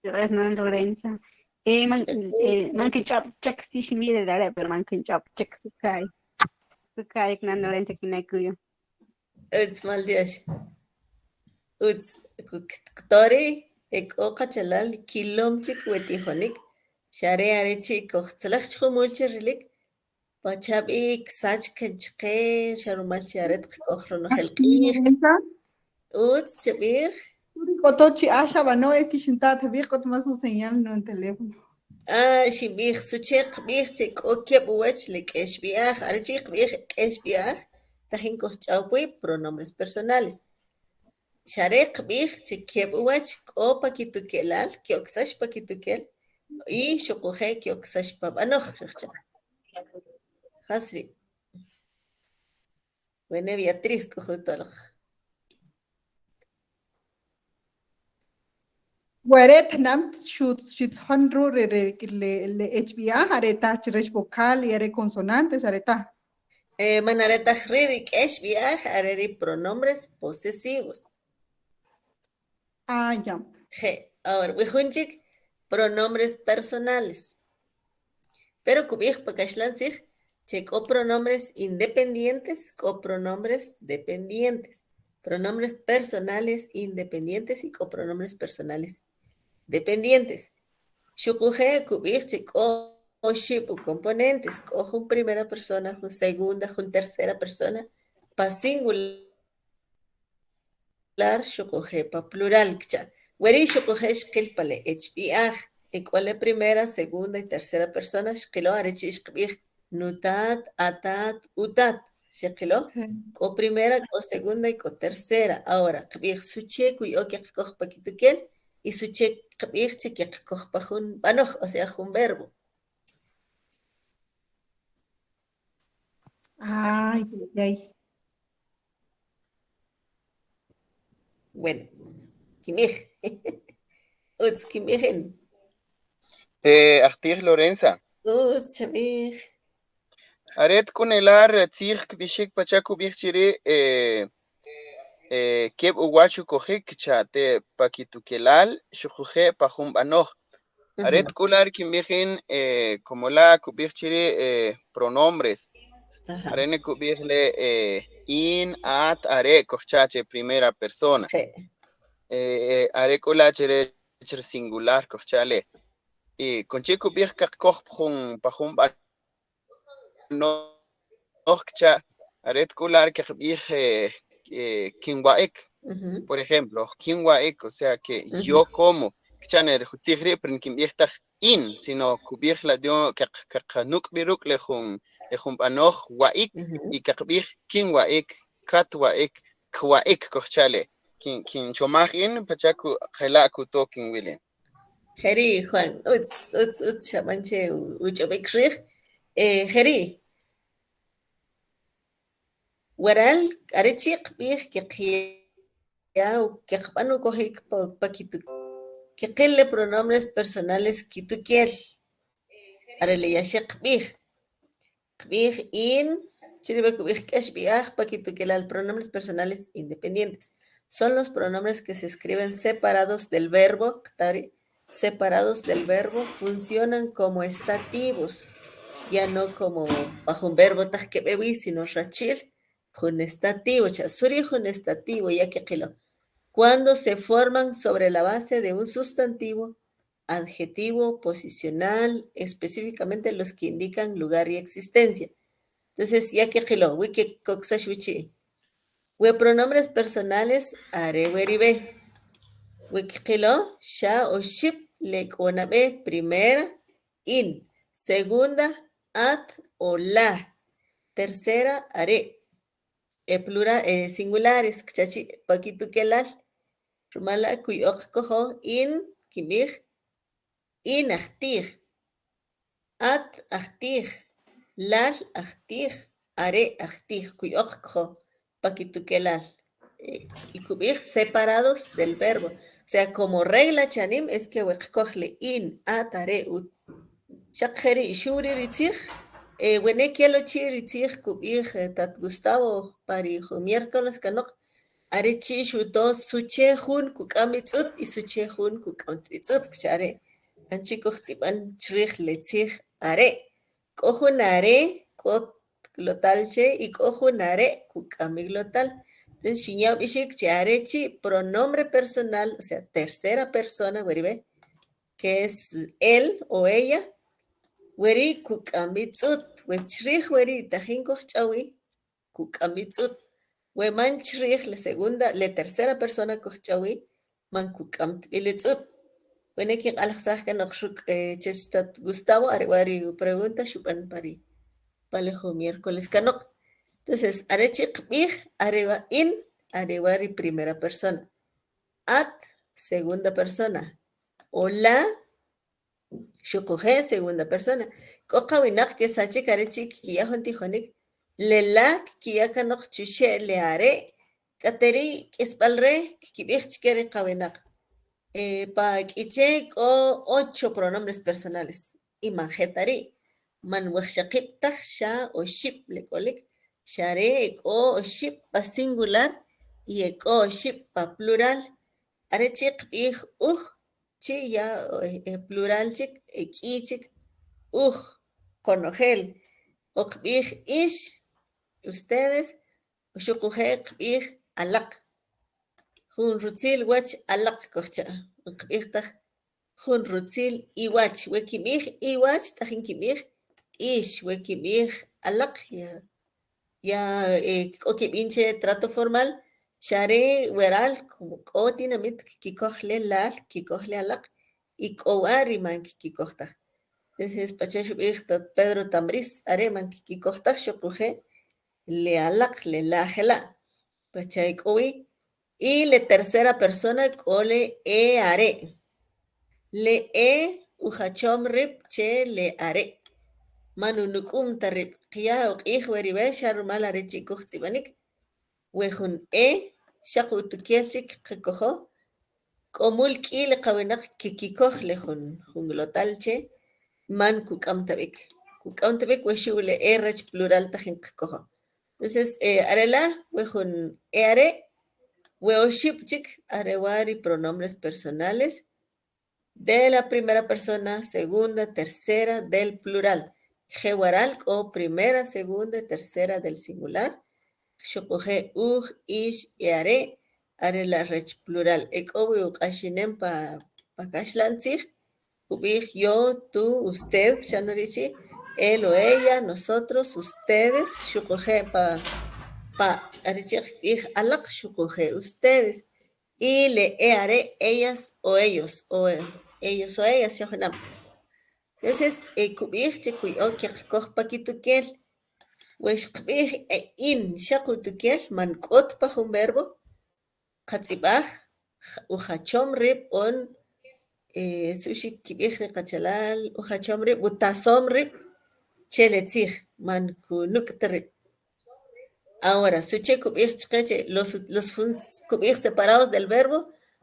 Hernán Lorenzo. Man, man kinch'ob' chak si xinb'ij are' pero man kinch'ob' chak su kay. Su kay Hernán Lorenzo kinakuyo. Utz maltyox. Utz kto' ri' e k'o qachalal kilom chik we tijonik xa are are chi' kojtzalaj chi jumul che rilik pacha' b'i ksach kan chqe xa rumal che are qakoj ronojel q'ij. Utz chab'ij. K'oto chi'aj xab'ano es que xinta' ta b'i k'ot más u señal nun teléfono. Ah, xinb'ij suche qb'ij che k'o keb' uwach le k'ex b'i'aj. Are chi' qb'ij k'ex b'i'aj tajin kojch'aw pwi' pronombres personales. Xa are qb'ij che keb' uwach k'o pa kitukelal, ke'oksax pa kitukel y xuquje' ke'oksax pa b'anoj, xojcha'. Jas ri'? Wene Beatriz k'ujuto'loq. Ware' tnam xitzjon ru' le le echb'i'aj are taj chi rech vocal y are consonantes are taj. Man are taj ri' ri k'ex b'i'aj are ri pronombres posesivos. Ah, ya. Je', ahora, we jun chik pronombres personales. Pero kub'ij pa kaxlan tzij che k'o pronombres independientes, k'o pronombres dependientes. Pronombres personales independientes y k'o pronombres personales dependientes. Xuquje' kub'ij che k'o oxib' ucomponentes, k'o jun primera persona, jun segunda, jun tercera persona, pa singular xuquje' pa plural kcha'. Weri' xuquje' xqil pa le echb'i'aj, e k'o le primera, segunda y tercera persona xqilo are chi' xqb'ij nutat, atat, utat. Xeqilo? K'o primera, k'o segunda y k'o tercera. Ahora, qb'ij suche kuya'o keqkoj pa kitukel y suche qb'ij che keqkoj pa jun b'anoj, o sea, jun verbo. Ay, ay. Bueno, kinb'ij. Utz kinb'ijin. Ajtij Lorenza. Utz chab'ij. Are k'u ne la' ri tzij kb'ixik pacha' kub'ij chi ri' keb' uwach ukojik kcha' te pa kitukelal xuquje' pa jun b'anoj. Are k'u la' ri kinb'ij in como la' kub'ij chi ri' pronombres. Are ne kub'ij le in, at, are' kojcha' che primera persona. Are k'u la' che rech ri singular kojcha' le. Y konche kub'ij qaqkoj jun pa jun b'anoj kcha' are k'u la' ri qaqb'ij kinwa'ik. Por ejemplo, kinwa'ik, o sea que yo como. Kcha' ne ri tzij ri' pero kinb'ij taj in, sino kub'ij la qaqnuk' b'i ruk' le jun le jun b'anoj wa'ik y qaqb'ij kinwa'ik, katwa'ik, kwa'ik kojcha' le. Kinchomaj in pacha' jela' kuto kinwil in. Jeri' Juan, utz utz utz xab'an che uch'ob'ik riij. Jeri' waral are chi' qb'ij keqya keqb'an ukojik pa kitukel keqil le pronombres personales kitukel are le ya xeqb'ij. Qb'ij in, chiribe kub'ij k'ex b'i'aj pa kitukelal pronombres personales independientes. Son los pronombres que se escriben separados del verbo, separados del verbo, funcionan como estativos, ya no como bajo un verbo taj keb'e sino rachil, jun estativo, cha suri jun estativo, ya keqilo. Cuando se forman sobre la base de un sustantivo, adjetivo posicional, específicamente los que indican lugar y existencia. Entonces, ya keqilo, wiki koksax wichi. We pronombres personales, are weribe. Wikqilo, xa o xib le k'o nab'e, primera, in. Segunda, at o la. Tercera, are. E plural, singulares, kchachi pakitukelal. Rumal la' kuya'o qkojo in, kinb'ij, in ajtij, at ajtij, lal ajtij, are ajtij, kuya'o qkojo pakitukelal. Y kub'ij separados del verbo. O sea, como regla chanim es que we qkoj le in, at, are, ut. Xaq jeri' xu ri' ritzij, wene kelo chi' ritzij kub'ij tat Gustavo pa ri jun miércoles kanoq. Are chi' xuto suche jun kuk'am b'i tz'ut y suche jun kuk'am ta b'i tz'ut kcha' are'. Anchi' kujtz'ib'an chrij le tzij are'. K'o jun are' k'o glotal che y k'o jun are' kuk'am b'i glotal. Entonces xinya' ub'ixik che are chi' pronombre personal, o sea, tercera persona, weribe, que es él o ella, weri' kuk'am b'i tz'ut. We chrij weri' tajin kujch'aw wi, kuk'am b'i tz'ut. We man chrij le segunda, le tercera persona kujch'aw wi, man kuk'am ta b'i le tz'ut. Wene kinq'alajsaj kanoq ruk' chech tat Gustavo, are wa' ri pregunta xub'an pa ri pa le jun miércoles kanoq. Entonces, are chi' qb'ij are wa' in, are wa' ri primera persona. At, segunda persona. O la, xuquje' segunda persona. K'o qawinaq kesachik are chi' kkiya jun tijonik, le la kkiya kanoq chuxe' le are', k'ate' ri' k'isb'al re kkib'ij chike ri qawinaq. Pa K'iche' k'o ocho pronombres personales y man je' ta ri', man wajxaqib' taj xa oxib' le k'olik, xa are e k'o oxib' pa singular y e k'o oxib' pa plural. Are chi' qb'ij uj, chi' ya plural chik, e k'i chik, uj, qonojel, o qb'ij ix, ustedes, xuquje' qb'ij alaq. Jun rutzil wach alaq kojcha', man qb'ij taj jun rutzil iwach. We kinb'ij iwach tajin kinb'ij ix, we kinb'ij alaq ya ya k'o kib'in che trato formal, xa are waral k'o tinamit kkikoj le lal, kkikoj le alaq y k'o wa' ri man kkikoj taj. Entonces pacha' xub'ij tat Pedro Tambriz, are man kkikoj taj xuquje' le alaq, le la jela', pacha' e k'o wi. Y le tercera persona k'o le e are'. Le e ujachom rib' che le are'. Man unuk'um ta rib'. Qya uq'ij we ri' xa rumal are chi' kujtz'ib'anik. We jun e xaq utukel chik qakojo, k'o mul k'i le qawinaq kkikoj le jun jun glotal che man kuk'am ta b'ik. Kuk'am ta b'ik we xu' le e rech plural tajin qakojo. Entonces, are la' we jun e are', we oxib' chik are wa' ri pronombres personales de la primera persona, segunda, tercera del plural. Je waral k'o primera, segunda, tercera del singular. Xuquje' uj, ix, e are', are la' rech plural. E k'o wi uq'axinem pa pa kaxla'n tzij, kub'ij yo, tú, usted, xa'no ri' chi', él o ella, nosotros, ustedes, xuquje' pa pa are chi' qb'ij alaq xuquje' ustedes. Y le e are' ellas o ellos, o ellos o ellas xa junam. Entonces, kub'ij che kuya'o keqkoj pa kitukel. We xqb'ij in xaq utukel man k'ot pa jun verbo, qatz'ib'aj ujachom rib' on suxik kib'ij ri qachalal ujachom rib' utasom rib' che le tzij man kunuk' ta rib'. Ahora, suche kub'ij chqe che los los kub'ij separados del verbo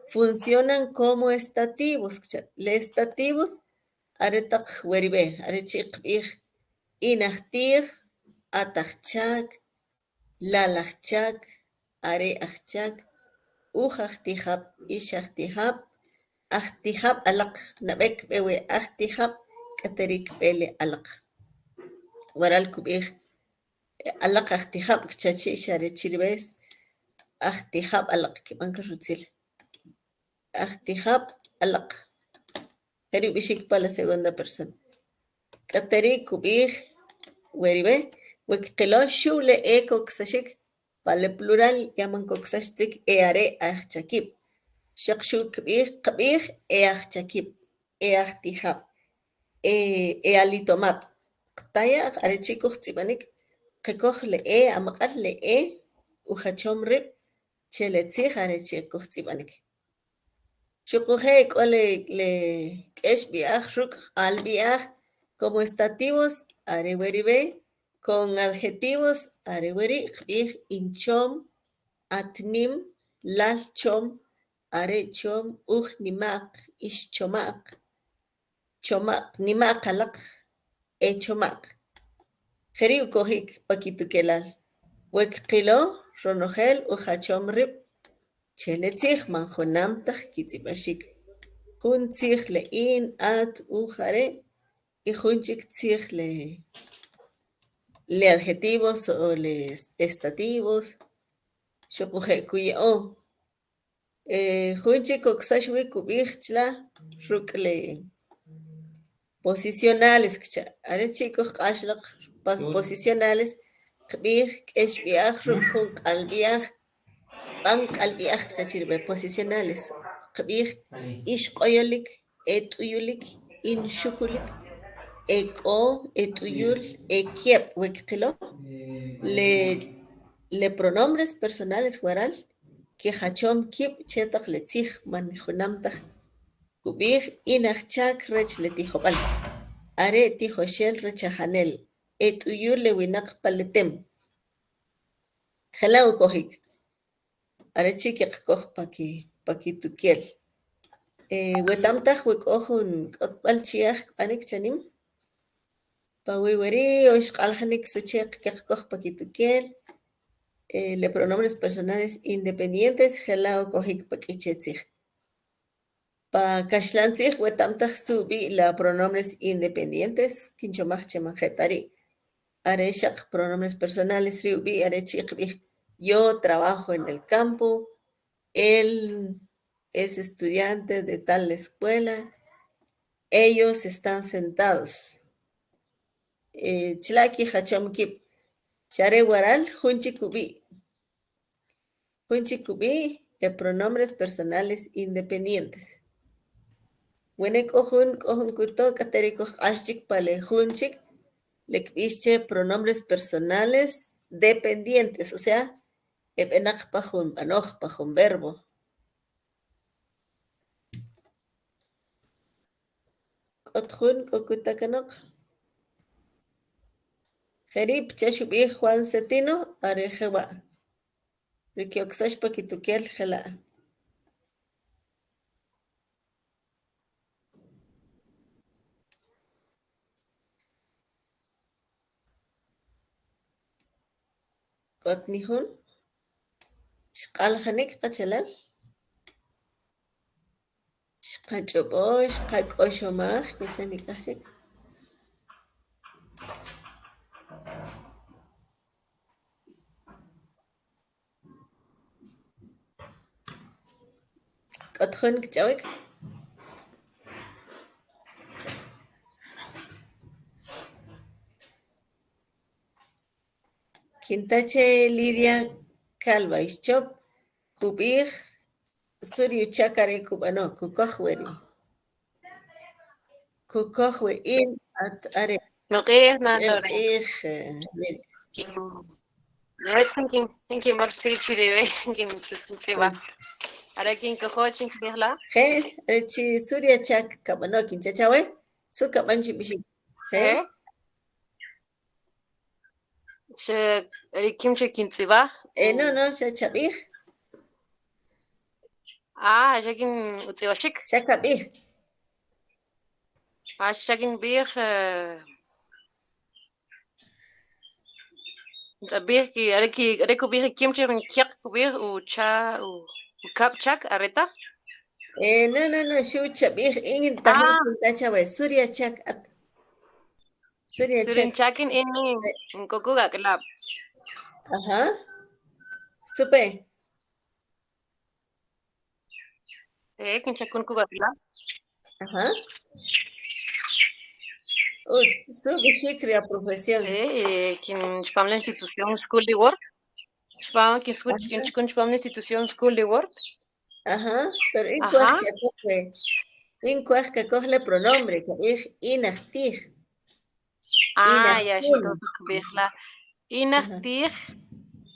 funcionan como estativos kcha'. Le estativos are taq werib'e, are chi' qb'ij in ajtij, at ajchak, lal ajchak, are ajchak, uj ajtijab', ix ajtijab', ajtijab' alaq, nab'e kb'e we ajtijab' k'ateri' kb'e le alaq. Waral kub'ij alaq ajtijab' kcha chi' xa are chi' revés, ajtijab' alaq kib'an rutzil. Ajtijab' alaq. Jeri' ub'ixik pa la segunda persona. K'ateri' kub'ij werib'e, we kqilo xu' le e koksaxik pa le plural ya man koksax tzij e are' ajchakib'. Xaq xu' kb'ij qb'ij e ajchakib', e ajtijab', e e alitomab'. Qtaya' are chi' kujtz'ib'anik qakoj le e amaq'el le e ujachom rib' che le tzij are chi' kujtz'ib'anik. Xuquje' k'o le le k'ex b'i'aj ruk' q'al b'i'aj como estativos are werib'e, con adjetivos are weri' qb'ij inchom, at nim, lal chom, are' chom, uj nima'q, ix choma'q, choma'q, nima'q alaq, e choma'q. Jeri' ukojik pa kitukelal. We kqilo ronojel ujachom rib' Che le tzij man junam taj kitz'ib'axik. Jun tzij le in, at, uj, are' y jun chik tzij le le adjetivos o le estativos xuquje' kuya'o. Jun chik koksax wi kub'ij chila' ruk' le posicionales kcha', are chi' kujq'ax loq pa posicionales qb'ij k'ex b'i'aj ruk' jun q'alb'i'aj, b'an q'alb'i'aj kcha' chi rib'e posicionales, qb'ij ix q'oyolik, e t'uyulik, in xukulik, e k'o, e t'uyul, e kieb' we kqilo le le pronombres personales waral kijachom kib' che taq le tzij man junam taj kub'ij in ajchak rech le tijob'al, are tijoxel rech ajanel, e t'uyul le winaq pa le tem. Jela' ukojik are chi' keqkoj pa ki pa kitukel. Weta'm taj we k'o jun k'otb'al chi'aj kb'anik chanim pa wi' weri' o xq'aljanik suche keqkoj pa kitukel le pronombres personales independientes jela' ukojik pa k'iche' tzij. Pa kaxlan tzij weta'm taj su ub'i' la pronombres independientes kinchomaj che man je' ta ri'. Are xaq pronombres personales ri' ub'i' are chi' qb'ij yo trabajo en el campo, él es estudiante de tal escuela, ellos están sentados. Chila' kijachom kib' xa are waral jun chik ub'i'. Jun chik ub'i' e pronombres personales independientes. Wene' k'o jun k'o jun kuto k'ate' ri' kujq'ax chik pa le jun chik le kb'ix che pronombres personales dependientes, o sea e b'enaq pa jun b'anoj, pa jun verbo. K'ot jun k'o kuta kanoq? Jeri' pacha' xub'ij Juan Cetino are jewa' ri ke'oksax pa kitukel jela'. K'ot nijun? Xq'aljanik qachalal? Xqach'ob'o, xqak'oxomaj kecha' nik'aj chik. K'ot jun kch'awik? Kinta che Lidia Calva Ixchop kub'ij su ri uchak are kub'ano, kukoj we ri kukoj we in at are. Nuq'ij na Xel Lore. q'ij Lidia. Kinmol si chiriwe kintz'ib'aj. Utz. Are kinkojo chinkib'ij la. Je, are chi' su ri achak kab'ano kincha chawe, su kab'an chub'ixik. Je. Je. Che ri kim che kintz'ib'aj. No, no, xa chab'ij. Ah, xa kin utz'ib'axik. Xa kab'ij. Ah, xa kinb'ij tz'ab'ij ki are ki are kub'ij kim che kyaq kub'ij u cha u ukab' chak are taj. No, no, no, xu chab'ij in tajin kinta chawe, su ri achak at. Su ri achak. Su ri nchak in in k'o kuk' ak'alab'. Ajá. Supe. Kinchakun kuk' ak'alab'. Ajá. Utz, su ub'ixik ri a profesión. Kin chpam la institución School de Work. Chpam kinchakun chpam la institución School de Work. Ajá, pero in kwaj kakoj we, in kwaj kakoj le pronombre, kab'ij in ajtij. Ah, ya, xinto's la. In ajtij,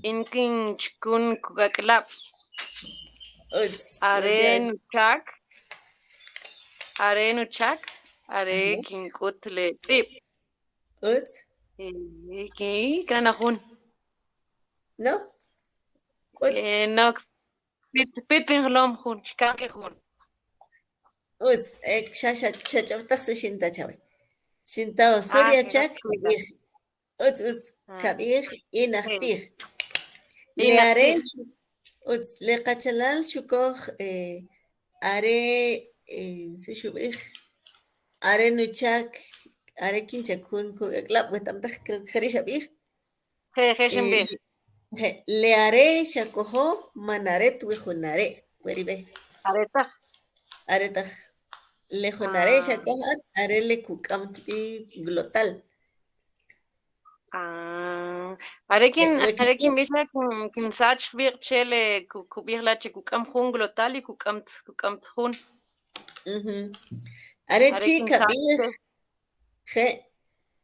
in kinchakun kuk' ak'alab'. Utz. Are nuchak, are nuchak, are kink'ut le tz'ib'. Utz. Ki kana jun. No. Utz. No, pit pinjlom jun, xkan ke jun. Utz, xa xach'ab'taj si xinta chawe. Xintao su ri achak kab'ij. Utz, utz, kab'ij in ajtij. Le are Utz, le qachalal xukoj are su xub'ij are nuchak are kinchakun kuk' ak'alab' weta'm taj creo que jeri' xab'ij. Je, je xinb'ij. Je, le are xakojo man aret wi jun are' weri' b'e. Are taj. Are taj. Le jun are' xakoj at are le kuk'am b'i glotal. Ah, are kin are kinb'ij la kinsach b'iq che le kub'ij la che kuk'am jun glotal y kuk'am kuk'am jun. Are chi' kab'ij je'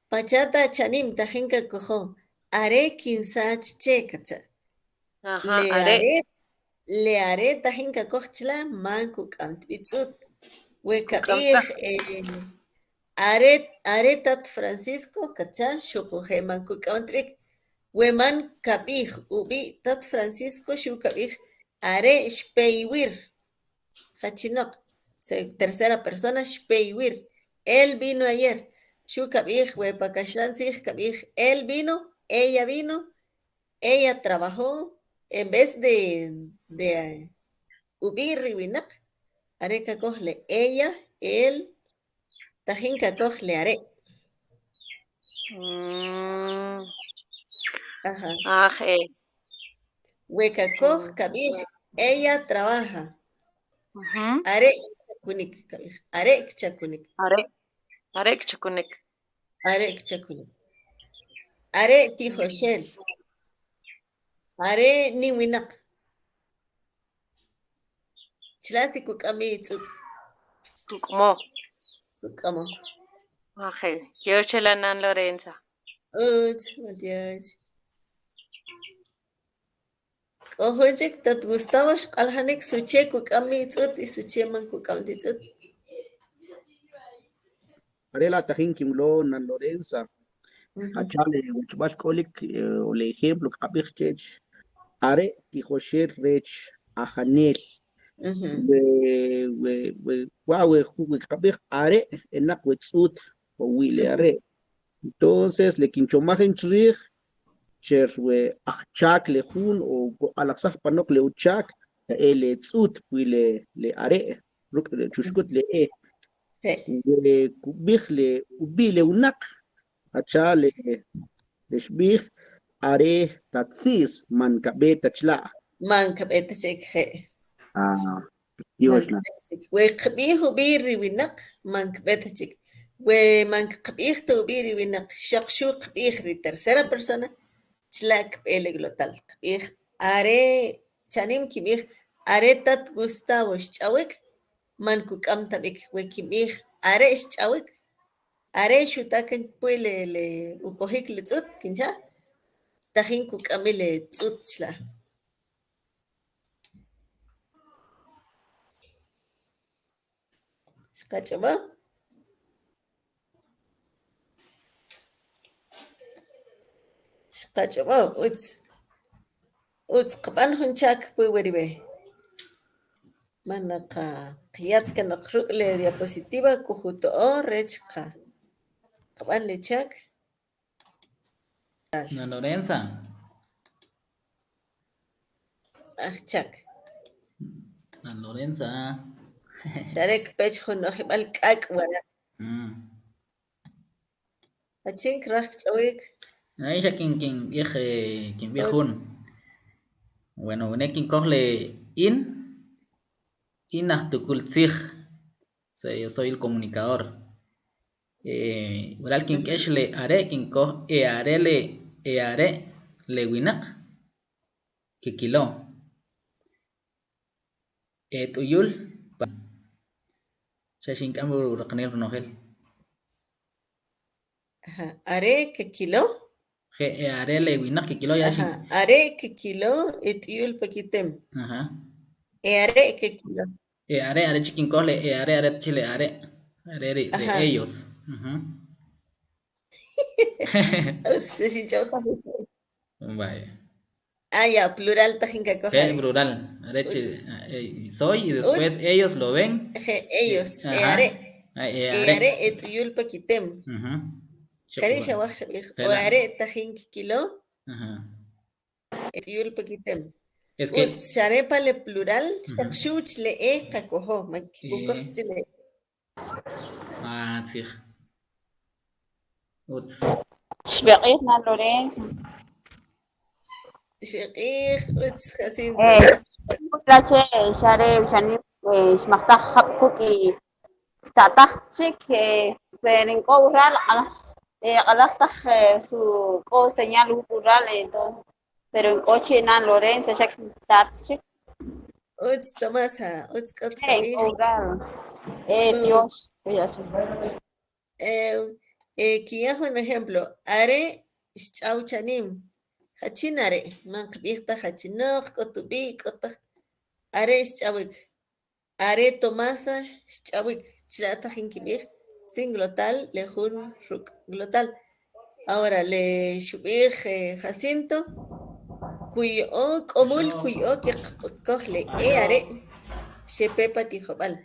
pacha' ta chanim tajin kakojo are kinsach che katcha'. Le are le are tajin kakoj chila' man kuk'am ta b'i tz'ut. We kab'ij Are are tat Francisco katcha' xuquje' man kuk'am ta b'ik. We man kab'ij ub'i' tat Francisco xu kab'ij are xpe iwir. Jachinoq, tercera persona xpe iwir. Él vino ayer. Xu kab'ij we pa kaxlan tzij kab'ij él vino, ella vino, ella trabajó, en vez de de ub'i' ri winaq are kakoj le ella, él, tajin kakoj le are'. Ajá. Ah, je. We kakoj kab'ij ella trabaja. Are' kchakunik kab'ij. Are' kchakunik. Are'. Are' kchakunik. Are' kchakunik. Are' tijoxel. Are' nim winaq. Chila' si kuk'am b'i tz'ut. Kuk'amo. Kuk'amo. Aje, tyox che la nan Lorenza. Utz, maltyox. K'o jun chik tat Gustavo xq'aljanik suche kuk'am b'i tz'ut y suche man kuk'am ta tz'ut. Are la' tajin kinwilo nan Lorenza, jacha le wachb'al k'olik o le ejemplo kqab'ij chech are tijoxel rech ajanel. We we we wa we we kqab'ij are' enaq we tz'ut uwi' le are'. Entonces le kinchomaj in chrij cher we ajchak le jun o kuq'alajsaj panoq le uchak e le tz'ut pwi le le are' ruk' le chuxkut le e. We kub'ij le ub'i' le wnaq jacha le le xb'ij are tatzi's man kab'e ta chla'. Man kab'e ta chik, je'. Ah, Tyox la. We kqab'ij ub'i' ri winaq, man kb'e ta chik. We man kqab'ij ta ub'i' ri winaq, xaq xu kqab'ij ri tercera persona, chila' kb'e le glotal. Kqab'ij are, chanim kinb'ij are tat Gustavo xch'awik, man kuk'am ta b'ik. We kinb'ij are xch'awik, are xuta kan pwi' le le ukojik le tz'ut, kincha', tajin kuk'am b'i le tz'ut chila'. Xqach'ob'o? Xqach'ob'o, utz. Utz qb'an jun chak pwi' weri' b'e. Man qyat kanoq ruk' le diapositiva kujuto'o rech qb'an le chak. Na Lorenza. Ajchak. Na Lorenza. Xare kpech jun no'jib'al k'ak' waral. Jachin kraj kch'awik? Ay, xa kinb'ij kinb'ij jun. Bueno, wene' kinkoj le in, in ajtukul tzij. O sea, yo soy el comunicador. Waral kink'ex le are' kinkoj e are' le e are' le winaq kikilo. E t'uyul pa xa xink'am uraqanel ronojel. Are' kikilo? Je' e are' le winaq kikilo ya xin. Are' kikilo e t'uyul pa kitem. E are' kikilo. E are' are chi' kinkoj le e are' are chi' le are' are ri de ellos. Utz xinch'ob' taj. Vaya. Ah, ya, plural tajin kakoj. Je, plural. Are chi' soy y después ellos lo ven. Je, ellos. E are'. E are' e t'uyul pa kitem. Jeri' xawaj xab'ij. O are' tajin kikilo. E t'uyul pa kitem. Es que Utz, xare pa le plural, xaq xuw le e qakojo, man kukoj Eh. chi le Ah, tzij. Utz. Xb'eq'ij nan Lorenzo. Xb'eq'ij, utz, Jacinto. La che xare uchanim xmajtaj jab' kuk' y xta'taj chik pero in k'o ural q'alaj taj su k'o señal wuk' ural entonces pero in k'o chi' nan Lorenzo xa tat chik. Utz, Tomasa, utz k'ot qab'ij. K'o ural. Tiox. Kinya jun ejemplo, are xch'aw chanim, jachin are, man qb'ij taj jachinoq, k'o tub'i', k'o taj, are xch'awik, are Tomasa xch'awik, chila' tajin kib'ij sin glotal le jun ruk' glotal. Ahora le xub'ij Jacinto, kuya'o k'omul kuya'o kikoj le e are xepe pa tijob'al.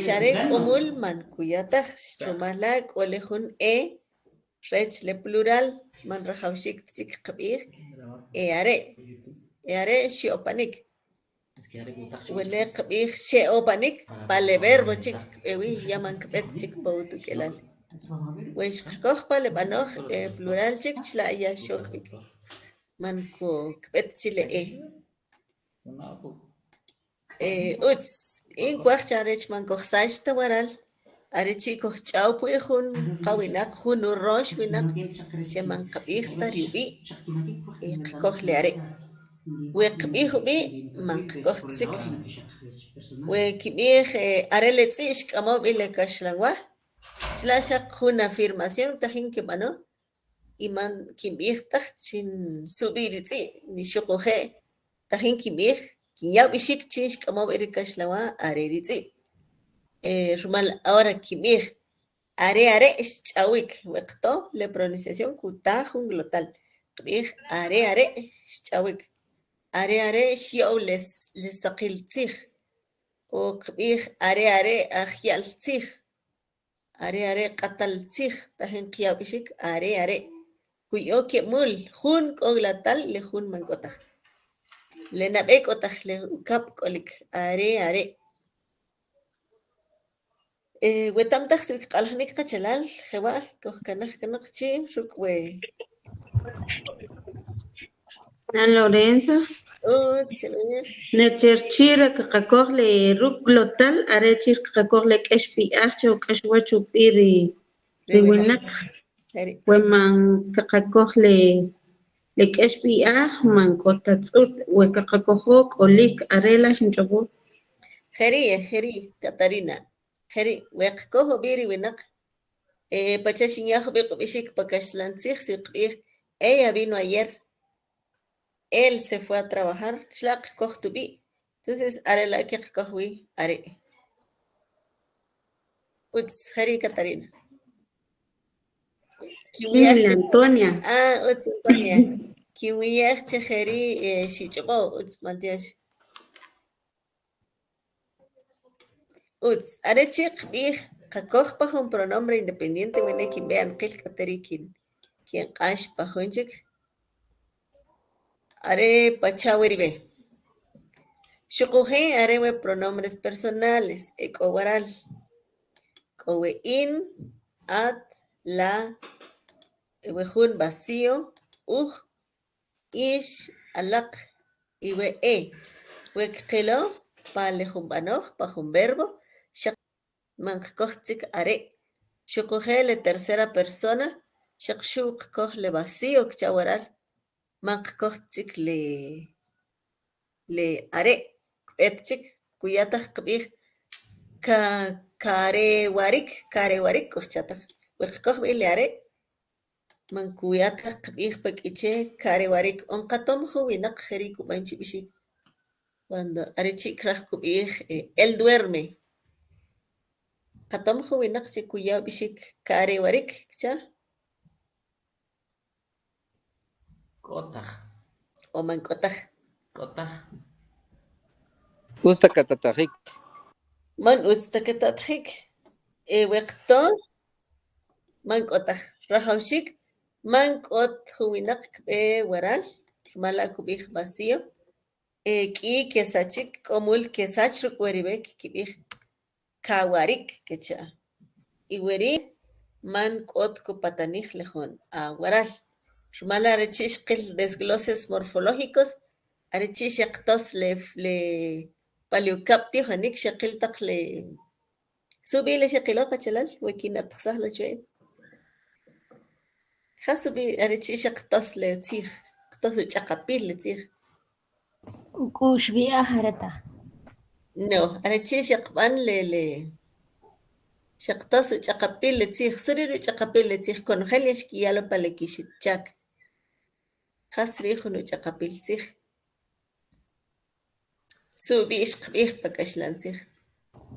Xare k'omul man kuya taj, rumal la' k'o le jun e rech le plural man rajawxik chik qb'ij e are, e are xe'opanik. Wene qb'ij xe'opanik pa le verbo chik kb'e wi ya man kb'et chik pa utukelal. We xqakoj pa le b'anoj plural chik chila' ya xok b'ik man kb'et chi le e. Utz, in kwaj chan rech man kojsach ta waral are chi' kojch'aw pwi' jun qawinaq, jun urox winaq che man qab'ij ta ri ub'i' y qakoj le are'. We qb'ij ub'i' man qakoj ta chik. We kib'ij are le tz'i' xk'amow b'i le kaxlanwa, chila' xaq jun afirmación tajin kib'ano y man kinb'ij taj chin sub'i' ri tz'i' ni xuquje' tajin kinb'ij kinya ub'ixik chin xk'amow b'i ri kaxlanwa are ri tz'i'. Rumal ahora kinb'ij are are' xch'awik we qto le pronunciación kuta jun glotal qb'ij are are' xch'awik, are are' xyo'w le saqil tzij o qb'ij are are' ajya'l tzij, are are' q'atal tzij tajin qya ub'ixik are are' kuya'o keb' mul jun k'o glotal le jun man k'o taj. Le nab'e k'o taj le ukab' k'olik are are'. Weta'm taj si kq'aljinik qachalal jewa' kojkanaj kanoq chi' ruk' we Nan Lorenzo. Utz, xib'ij. Necherchira kaqakoj le ruk' glotal are chir kaqakoj le k'ex b'i'aj che uk'exwach ub'i' ri ri winaq. We man kaqakoj le le k'ex b'i'aj man k'o ta tz'ut we kaqakojo k'olik are la' xinch'ob'o. Jeri', jeri' Catarina, jeri' we qakoj ub'i' ri winaq pacha' xinya jub'iq' ub'ixik pa kaxlan tzij si qb'ij ella vino ayer, él se fue a trabajar, chila' qakoj tub'i', entonces are la' kiqakoj wi are'. Utz, jeri' Catarina. Mil Antonia. Ah, utz Antonia. Kiwiyej che jeri' xich'ob'o, utz maltyox. Utz, are chi' qb'ij qakoj pa jun pronombre independiente wene kinb'e anqil k'ateri' kinq'ax pa jun chik. Are pacha' we rib'e. Xuquje' are we pronombres personales e k'o waral. K'o we in, at, la, we jun vacío, uj, ix, alaq y we e. We kqilo pa le jun b'anoj, pa jun verbo, xaq man qakoj chik are'. Xuquje' le tercera persona xaq xu qakoj le vacío kcha' waral, man qakoj chik le le are' kb'et chik kuya taj qb'ij karewarik, karewarik kujcha taj. We qakoj b'i le are' man kuya taj qb'ij pa k'iche' karewarik on qatom jun winaq jeri' kub'an che ub'ixik cuando are chi' kraj kub'ij él duerme. Qatom jun winaq che kuya ub'ixik karewarik kcha'. K'o taj. O man k'o taj. K'o taj. Utz ta katatajik. Man utz ta katatajik. We qto man k'o taj. Rajawxik man k'ot jun winaq kb'e waral, rumal la' kub'ij vacío. E k'i kesachik, k'o mul kesach ruk' we ri b'e kkib'ij kawarik kecha'. Y weri' man k'ot kupatanij le jun a waral. Rumal la' are chi' xqil desgloses morfológicos, are chi' xeqtos le le pa le ukab' tijonik xeqil taq le su ub'i' le xeqilo qachalal we kinna'tajsaj la chwe in. Jas ub'i' are chi' xeqtos le tzij, qtos uch'aqapil le tzij? Uk'u'x b'i'aj are taj. No, are chi' xeqb'an le le xeqtos uch'aqapil le tzij. Su ri' ri uch'aqapil le tzij? Konojel ya xkiya lo pa le kichak. Jas ri' jun uch'aqapil tzij? Su ub'i' xqb'ij pa kaxlan tzij?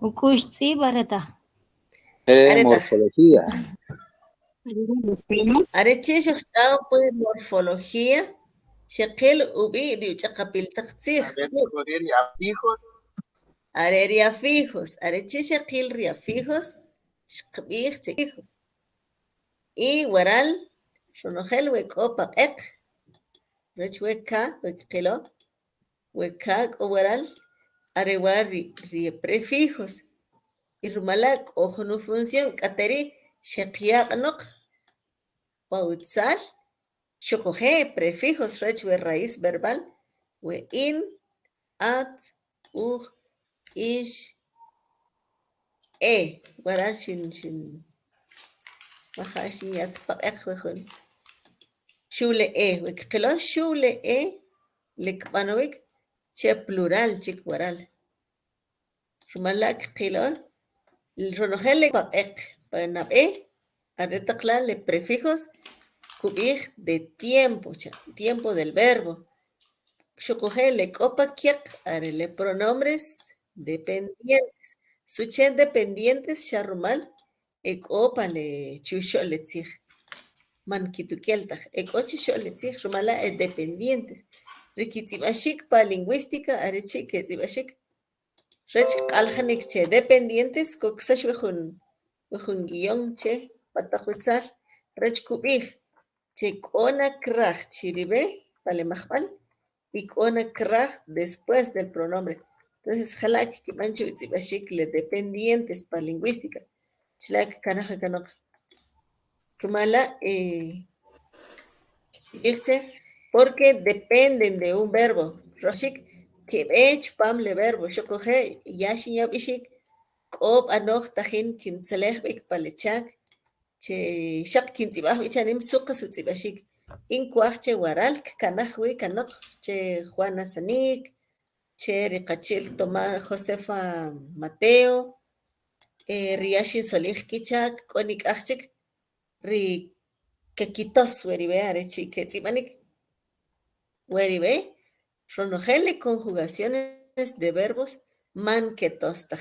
Uk'u'x tz'ib' are taj. Are taj. Morfología. Are chi' xojch'aw pwi morfología, xeqil ub'i' ri uch'aqapil taq tzij. Are ri afijos. Are ri afijos. Are chi' xeqil ri afijos, xqb'ij che afijos. Y waral, ronojel we k'o pa q'eq, rech we ka, we kqilo, we ka k'o waral, are wa' ri ri prefijos. Y rumal la' k'o jun ufunción, k'ate' ri' xeqyaq'noq pa utzal xuquje' prefijos rech we raíz verbal, we in, at, uj, ix, e. Waral xin xin maja' xinya ta pa q'eq we jun. Xuw le e, we kqilo xuw le e le kb'anowik che plural chik waral. Rumal la' kqilo ronojel le pa q'eq pa nab'e are taq la' le prefijos kub'ij de tiempo cha', tiempo del verbo. Xuquje' le k'o pa kyaq are le pronombres dependientes. Suche dependientes xa rumal e k'o pa le chuxo'l le tzij. Man kitukel taj, e k'o chuxo'l le tzij rumal la' e dependientes. Ri kitz'ib'axik pa lingüística are chi' ketz'ib'axik rech kq'aljanik che dependientes koksax we jun we jun guion che pa taq utzal rech kub'ij che k'o na kraj chi ri b'e pa le majb'al y k'o na kraj después del pronombre. Entonces jala' kkib'an che utz'ib'axik le dependientes pa lingüística. Chila' kkanaj wi kanoq. Rumal la' kkib'ij che porque dependen de un verbo. Rojxik keb'e chupam le verbo xuquje' ya xinya ub'ixik k'o b'anoj tajin kintzelej b'ik pa le chak che xaq kintz'ib'aj b'i chanim su qas utz'ib'axik. In kwaj che waral kkanaj wi kanoq che Juana Sanik, che ri qachi'l Tomás Josefa Mateo, ri ya xinsolij kichak k'o nik'aj chik ri kekitos we ri b'e are chi' ketz'ib'anik. We ri b'e ronojel le conjugaciones de verbos man ketos taj.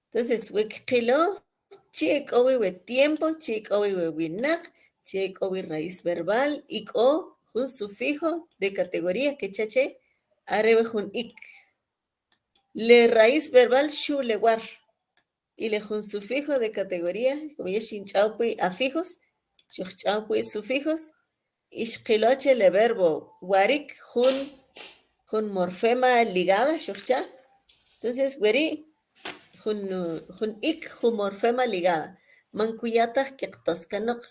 Entonces we kqilo chi' e k'o wi we tiempo, chi' e k'o wi we winaq, chi' e k'o wi raíz verbal y k'o jun sufijo de categoría kecha che are we jun ik. Le raíz verbal xu' le war y le jun sufijo de categoría, como ya xinch'aw pwi afijos, xujch'aw pwi sufijos, y xqilo che le verbo warik jun jun morfema ligada xujcha'. Entonces weri' jun jun ik jun morfema ligada man kuya' taj keqtos kanoq.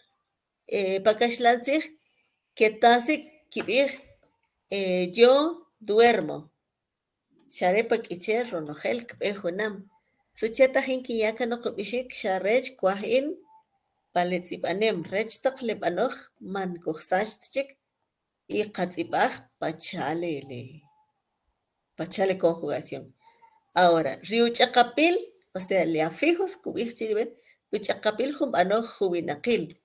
Pa kaxlan tzij ketasik kib'ij yo duermo. Xa re pa K'iche' ronojel kb'e junam. Suche tajin kinya' kanoq ub'ixik xa rech kwaj in pa le tz'ib'anem rech taq le b'anoj man kujsach ta chik y qatz'ib'aj pacha' le le pacha' le conjugación. Ahora, ri uch'aqapil, o sea le afijos kub'ij chi ri uch'aqapil jun b'anoj juwinaqil.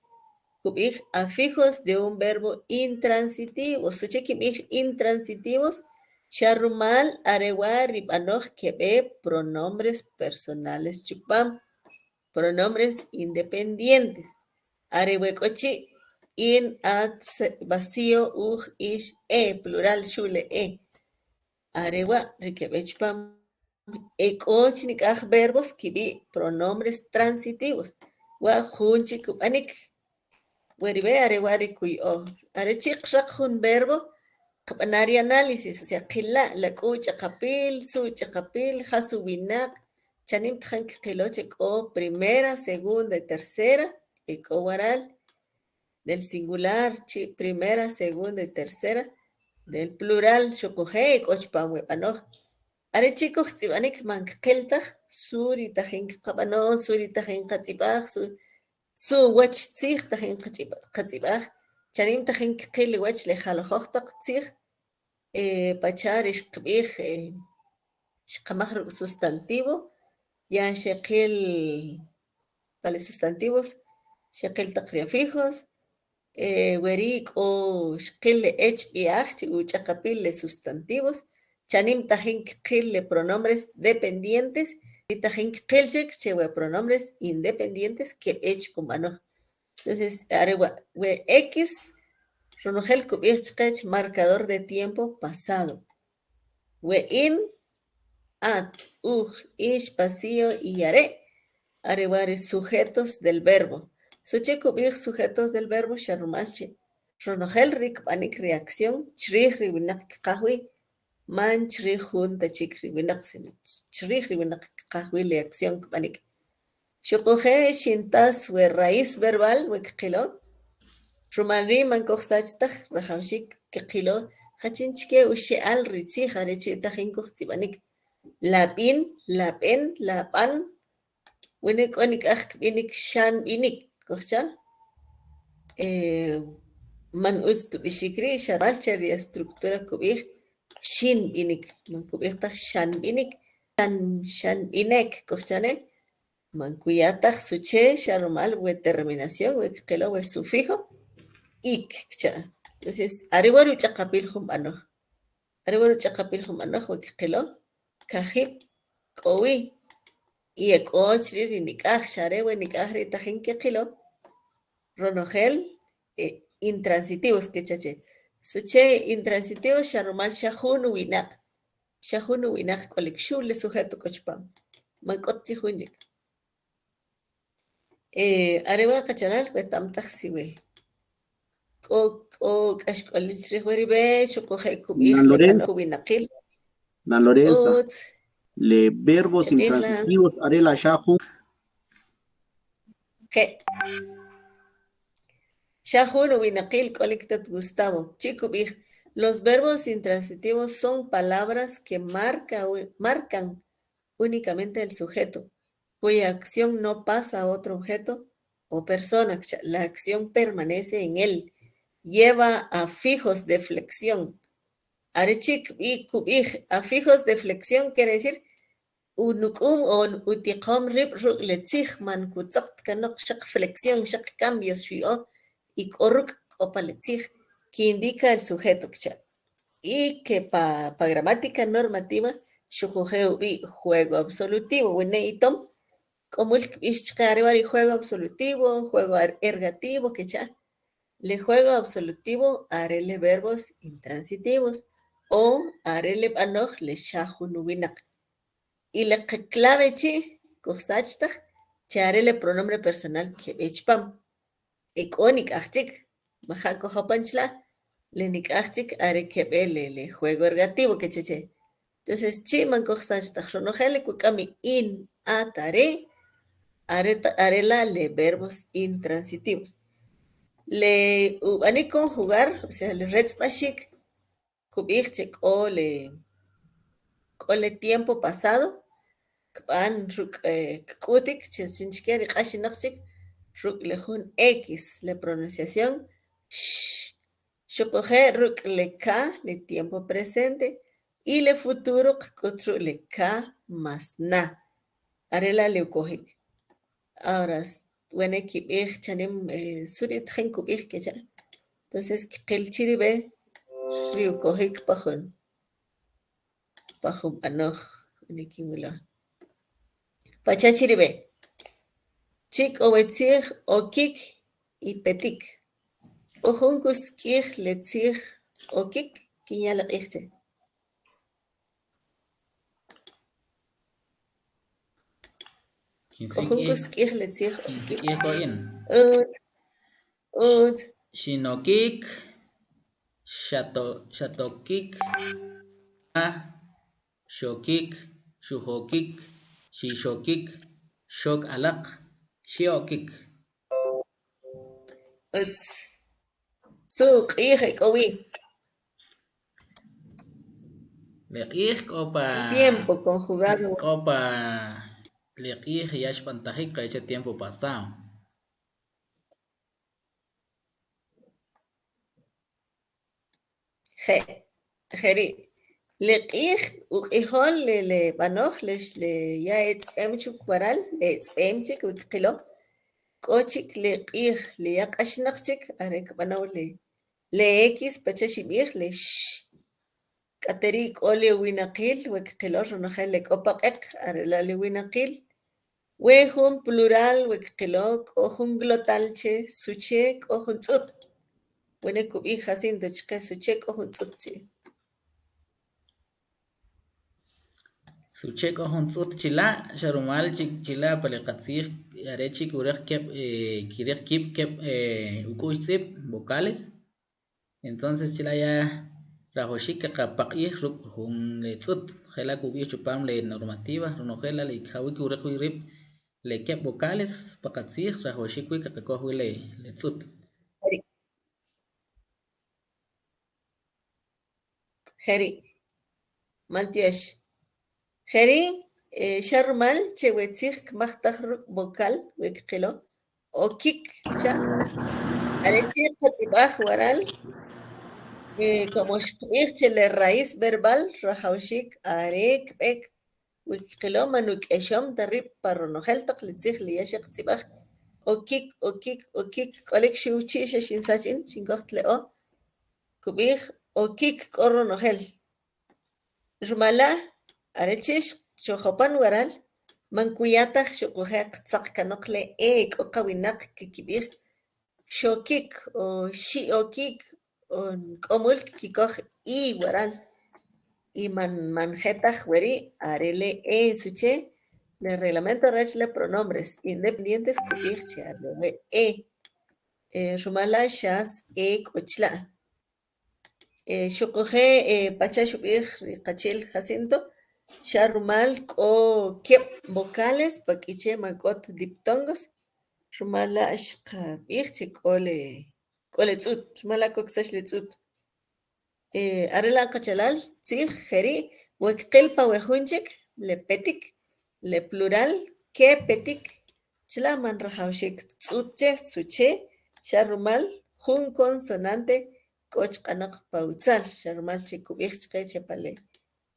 Kub'ij afijos de un verbo intransitivo. Suche kinb'ij intransitivos? Xa rumal are wa' ri b'anoj keb'e pronombres personales chupam, pronombres independientes. Are we k'o chi' in, at, vacío, uj, ix, e, plural xu' le e. Are wa' ri keb'e chupam. E k'o chi nik'aj verbos kib'i' pronombres transitivos. Wa' jun chik ub'anik. We ri b'e are wa' ri kuya'o. Are chi' qraq jun verbo. Qb'ana ri análisis, o sea, qila' la k'o uch'aqapil, su uch'aqapil, jas uwinaq, chanim tajin kqilo che k'o primera, segunda y tercera, e k'o waral, del singular chi' primera, segunda y tercera, del plural xuquje' e k'o chupam we b'anoj. Are chi' kujtz'ib'anik man kqil taj su ri tajin kqab'ano, su ri tajin qatz'ib'aj, su su uwach tzij tajin qatz'ib'aj, chanim tajin kqil uwach le jalajoj taq tzij pacha' ri xqab'ij xqamaj ruk' sustantivo, ya xeqil pa le sustantivos xeqil taq ri afijos, weri' k'o xqil le ech b'i'aj che uch'aqapil le sustantivos, chanim tajin kqil le pronombres dependientes y tajin kqil chik che we pronombres independientes keb'e chupam b'anoj. Entonces, are wa' we X ronojel kub'ij chqech marcador de tiempo pasado. We in, at, uj, ix, pasio y are', are wa' ri sujetos del verbo. Suche kub'ij sujetos del verbo? Xa rumal che ronojel ri kb'anik ri acción chrij ri winaq kqaj wi, man chrij jun ta chik ri winaq, sino chrij ri winaq kqaj wi le acción kb'anik. Xuquje' xintas we raíz verbal we kqilo, rumal ri' man kojsach taj rajawxik kqilo jachin chike uxe'al ri tzij are chi' tajin kujtz'ib'anik, la b'in, la b'en, la b'an, wene k'o nik'aj kb'inik xan b'inik kojcha' man utz ta ub'ixik ri' xa rumal che ri estructura kub'ij xin b'inik, man kub'ij taj xan b'inik, xan b'inek kojcha' ne', man kuya taj suche xa rumal we terminación we kqilo we sufijo ik kcha'. Entonces are wa' ri uch'aqapil jun b'anoj, are wa' ri uch'aqapil jun b'anoj we kqilo kajib' k'o wi y e k'o chrij ri nik'aj, xa are we nik'aj ri' tajin keqilo ronojel intransitivos kecha' che. Suche intransitivos xa rumal xa jun uwinaq, xa jun uwinaq k'olik, xu' le sujeto k'o chupam, man k'ot chi jun chik. Are wa' qachalal weta'm taj si we k'o k'o k'axk'olil chrij we ri b'e xuquje' kub'ij Nan le Lorenza. b'anoj uwinaqil. Nan Lorenza. Utz. Le verbos Chab'ij la. intransitivos are la xa jun. Je'. Xa jun uwinaqil k'olik tat Gustavo. Chi' kub'ij, Los verbos intransitivos son palabras que marca, marcan únicamente el sujeto, cuya acción no pasa a otro objeto o persona. La acción permanece en él. Lleva afijos de flexión. Are chi' kub'ij afijos de flexión quiere decir unuk'um o utiqom rib' ruk' le tzij man kutzaq ta kanoq xaq flexión, xaq cambios xuya'o y k'o ruk' k'o pa le tzij que indica el sujeto kcha'. Y que pa, pa gramática normativa xuquje' ub'i' juego absolutivo, wene' itom k'o mul kb'ix chaqe are wa' ri juego absolutivo, juego ergativo kecha'. Le juego absolutivo are le verbos intransitivos o are le b'anoj le xa jun uwinaq. Y le clave chi' kujsach taj che are le pronombre personal keb'e chupam. E k'o nik'aj chik, maja' kojopan chila', le nik'aj chik are keb'e le, le juego ergativo kecha che. Entonces chi' man kujsach taj ronojel le kuk'am in, at, are, are, are la' le verbos intransitivos. Le ub'anik conjugar, o sea, le retz'b'axik kub'ij che k'o le k'o le tiempo pasado kb'an ruk' kk'utik che chinchike ri q'axinaq chik ruk' le jun X, le pronunciación x, xuquje' ruk' le K, le tiempo presente, y le futuro kk'ut ruk' le K más na. Are la' le ukojik. Ahora, wene' kib'ij chanim su ri tajin kub'ij kecha'. Entonces kqil chi ri b'e ri ukojik pa jun pa jun b'anoj wene' kinwilo. Pacha' chi ri b'e. Chi' k'o we tzij okik y petik. K'o jun kusk'ij le tzij okik kinya le q'ij che. K'o jun kusk'ij le tzij okik. Kinsik'ij ko in. Utz, utz. Xinokik, Xatokik a xokik xujokik xixokik xok alaq xi'okik. Utz. Su q'ij e k'o wi. Le q'ij k'o pa Tiempo conjugado. K'o pa le q'ij ya xb'antajik qeche tiempo pasado. Je', jeri'. Le q'ij uq'ijol le le b'anoj le le ya etz'b'em chik waral, le etz'b'em chik we kqilo, k'o chik le q'ij le ya q'axnaq chik are kb'anow le le X pacha' xib'ij le x. K'ate ri' k'o le winaqil we kqilo ronojel le k'o pa q'eq are la' le winaqil. We jun plural we kqilo k'o jun glotal che suche k'o jun tz'ut. Wene kub'ij Jacinto chqe suche k'o jun tz'ut chi'. Suche k'o jun tz'ut chila' xa rumal chila' pa le qatzij are chi' kuriq keb' kiriq kib' keb' uk'u'x tz'ib' vocales entonces chila' ya rajwaxiik qapaq'ij ruk' jun le tz'ut jela' kub'ij chupam le normativa ronojel la' le jawi' kuriq wi rib' le keb' vocales pa qatzij rajwaxiik wi qakoj wi le le tz'ut. Jeri'. Maltyox. Jeri' xa rumal che we tzij kmajtaj ruk' vocal we kqilo okik kcha' are chi' qatz'ib'aj waral como xqb'ij che le raíz verbal rajawxiik are kb'ek we kqilo man uk'exom ta rib' pa ronojel taq le tzij le ya xeqtz'ib'aj okik okik okik k'olik xuw chi' xa xinsach in xinkoj le o kub'ij okik k'o ronojel rumal la' are chi' xojopan waral man kuya taj xuquje' qtzaq kanoq le e k'o qawinaq kikib'ij xokik o xi'okik o k'o mul kikoj i waral y man man je taj weri' are le e suche le reglamento rech le pronombres independientes kub'ij che are le e rumal la' xas e k'o chila'. Xuquje' pacha' xub'ij ri qachi'l Jacinto xa rumal k'o keb' vocales pa K'iche' man k'ot diptongos rumal la' xqab'ij che k'o le k'o le tz'ut rumal la' koksax le tz'ut. Are la' qachalal tzij jeri' we kqil pa we jun chik le petik le plural kepetik chila' man rajawxiik tz'ut che suche xa rumal jun consonante k'o chq'anoq pa utzal xa rumal che kub'ij chqe che pa le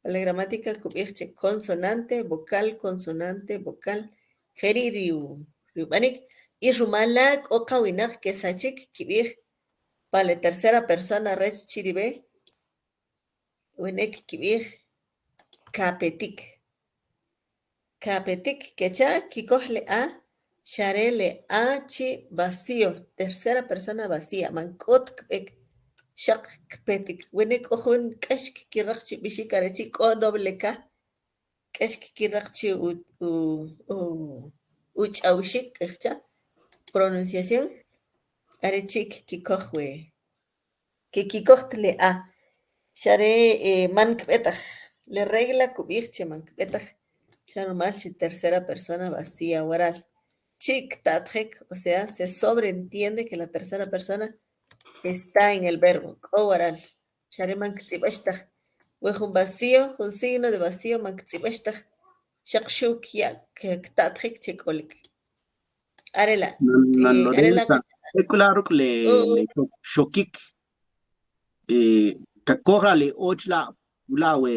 pa le gramática kub'ij che consonante vocal consonante vocal jeri' ri ub'anik y rumal la' k'o qawinaq kesachik kib'ij pa le tercera persona rech chirib'e wene kkib'ij kapetik kapetik kecha' kikoj le a xa re le a chi' vacío tercera persona vacía man k'ot kb'ek xaq kpetik wene k'o jun k'ax kkiraq chi ub'ixik are chi' k'o doble k k'ax kkiraq chi uch'awxik kajcha' pronunciación are chi' kkikoj we kikikojt le a xa re man kb'e taj le regla kub'ij che man kb'e taj xa rumal che tercera persona vacía waral chi' kta'tjik o sea se sobreentiende que la tercera persona está en el verbo k'o waral xa re man ktz'ib'ax taj we jun vacío jun signo de vacío man ktz'ib'ax taj xaq xu kya' kta'tjik che k'olik are la' Nan are la' Lorenza, ek'ula ruk' le le xokik kakoj la le o chila' ula we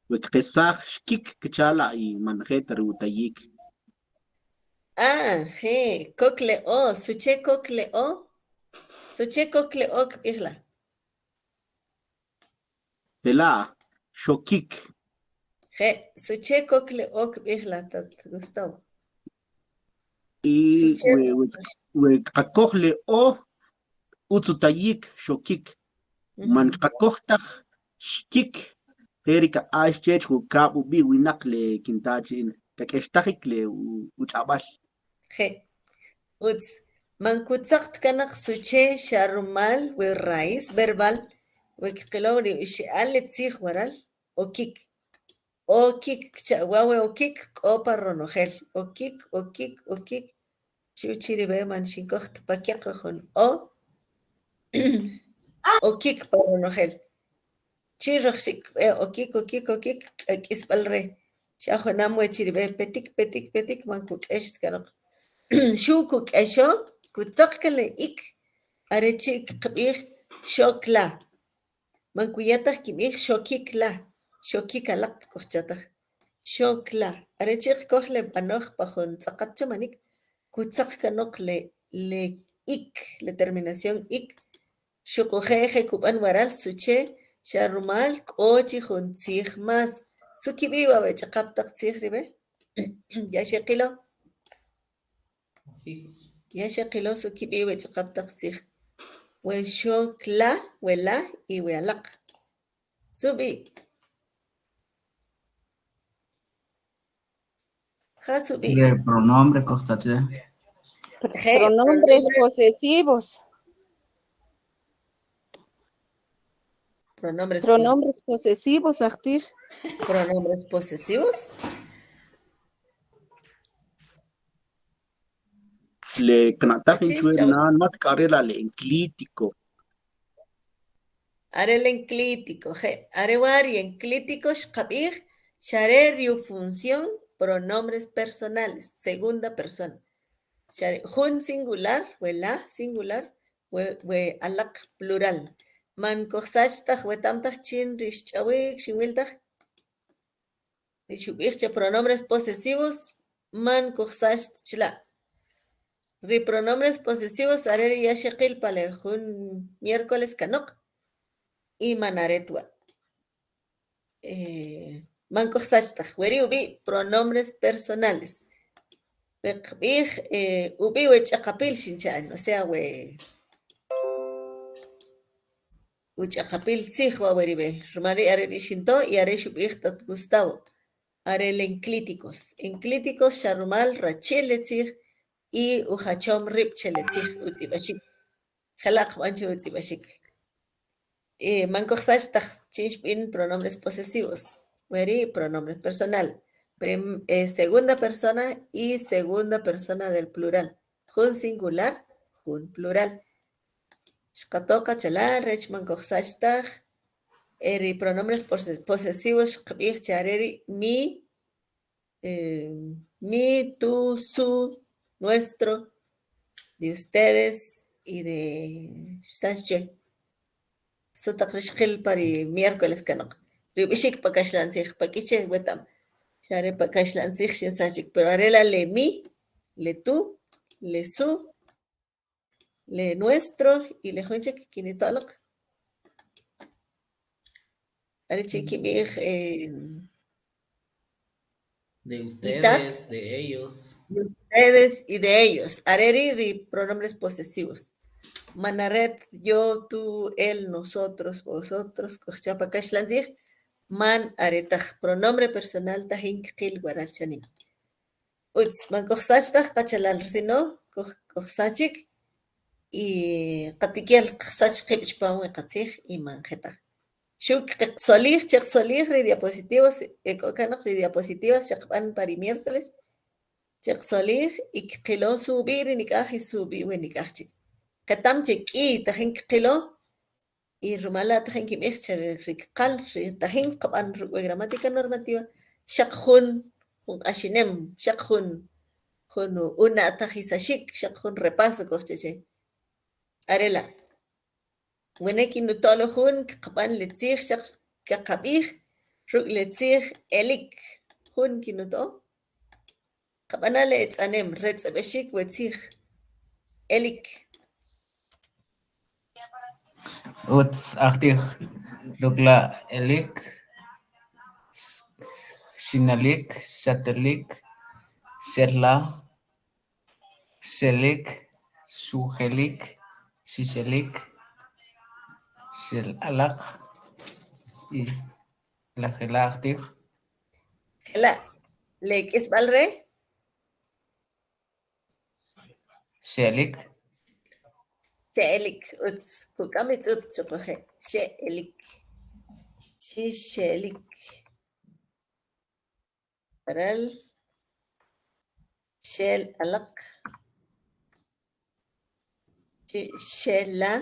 we kqesaj xkik kcha la y man je ta ri utayik. Ah, je, kok le o, suche kok le o, suche kok le o kb'ij la. Jela' xokik. Je, suche kok le o kb'ij la tat Gustavo. Y Suche we we we qakoj le o utz utayik xokik man qakoj taj xkik jeri kaq'ax chech ukab' ub'i' winaq le kinta chi' kak'extajik le uch'ab'al. Je, utz. Man kutzaqt kanaq suche xa rumal we raíz verbal We kqilo ri uxe'al le tzij waral, okik. Okik kcha' wa we okik k'o pa ronojel. Okik, okik, okik. Xu chi ri be man xinkoj ta pa kyaq we jun o. Okik pa ronojel. Chi rojxik kb'e okik, okik, okik k'a k'isb'al re. Xa junam we chi ri b'e petik, petik, petik man kuk'ex ta kanoq. Xu kuk'exo, kutzaq kan le ik are chi' kqab'ij xok la. Man kuya taj kinb'ij xokik la, xokik alaq kujcha taj. Xok la. Are chi' qkoj le b'anoj pa jun tz'aqat chomanik, kutzaq kanoq le le ik, le terminación ik, Xuquje' je kub'an waral suche xa rumal k'o chi jun tzij más. Su kib'i' wa we ch'aqap taq tzij ri b'e? Ya xeqilo. Ya xeqilo su kib'i' we ch'aqap taq tzij. We xok la, we la y we alaq. Su b'i'? Jas ub'i'? Le pronombre kojta che. Pronombres posesivos. Pronombres, Pronombres posesivos, ajtij. Pronombres posesivos. Le kna'taj in chwe na mat k'are la le enclítico. Are el enclítico, je', are wa ri enclítico xqab'ij xare ri ufunción pronombres personales, segunda persona. Xare jun singular, we la singular, we, we alaq plural. Man kojsach taj weta'm taj chin ri xch'awik, xinwil taj. Ri xub'ij che pronombres posesivos man kujsach ta chila'. Ri pronombres posesivos are ri ya xeqil pa le jun miércoles kanoq y man are ta wa'. Man kujsach taj. We ri' ub'i' pronombres personales. We qb'ij ub'i' we ch'aqapil xincha' in, o sea we Uch'aqapil tzij wa' we ri b'e, rumal ri' are ri xinto y are xub'ij tat Gustavo, are le enclíticos. Enclíticos xa rumal rachi'l le tzij y ujachom rib' che le tzij utz'ib'axik. Jela' kb'an che utz'ib'axik. Man kojsach taj chin xb'in pronombres posesivos, we ri' pronombre personal, segunda persona y segunda persona del plural, jun singular, jun plural. Xqato' qachalal rech man kojsach taj e ri pronombres posesivos xqab'ij che are ri' mi, mi, tu, su, nuestro, de ustedes y de xsach chwe. Su taq ri xqil pa ri miércoles kanoq. Ri ub'ixik pa kaxla'n tzij, pa K'iche' weta'm, xa are pa kaxla'n tzij xinsach chik, pero are la' le mi, le tu, le su, Le nuestro y le jun chik kinito' alaq. Are chi' kib'ij De ustedes, de ellos. De ustedes y de ellos. Are ri' ri pronombres posesivos. Man are yo, tú, él, nosotros, vosotros, kujcha' pa kaxlan tzij, man are taj pronombre personal tajin kqil waral chanim. Utz, man kojsach taj qachalal, si no kojsachik y qatikel qsach qib' chupam we qatzij y man je taj. Xu qsolij, cheqsolij ri diapositivos e k'o kanoq ri diapositivas che qb'an pa ri miércoles, cheqsolij y kqilo su ub'i' ri nik'aj y su ub'i' we nik'aj chik. Qetam che k'i tajin kqilo y rumal la' tajin kinb'ij che ri kqal ri tajin kqab'an ruk' we gramática normativa xaq jun jun q'axinem, xaq jun jun una'tajisaxik, xaq jun repaso kojcha che. Are la' wene' kinuto' lo jun kqab'an le tzij xaq kaqab'ij ruk' le tzij elik, jun kinuto'o? Qab'ana' le etz'anem retz'ab'exik we tzij elik. Utz ajtij ruk' la elik, xinalik, xatelik, xel la, xelik, xujelik, xixelik, xel alaq y la jela' ajtij. Jela', le k'isb'al re? Xe'lik. Xe'elik, utz. Kuk'am itz'ut xuquje' xe'elik. Xixe'elik. Waral xel alaq. Xixela.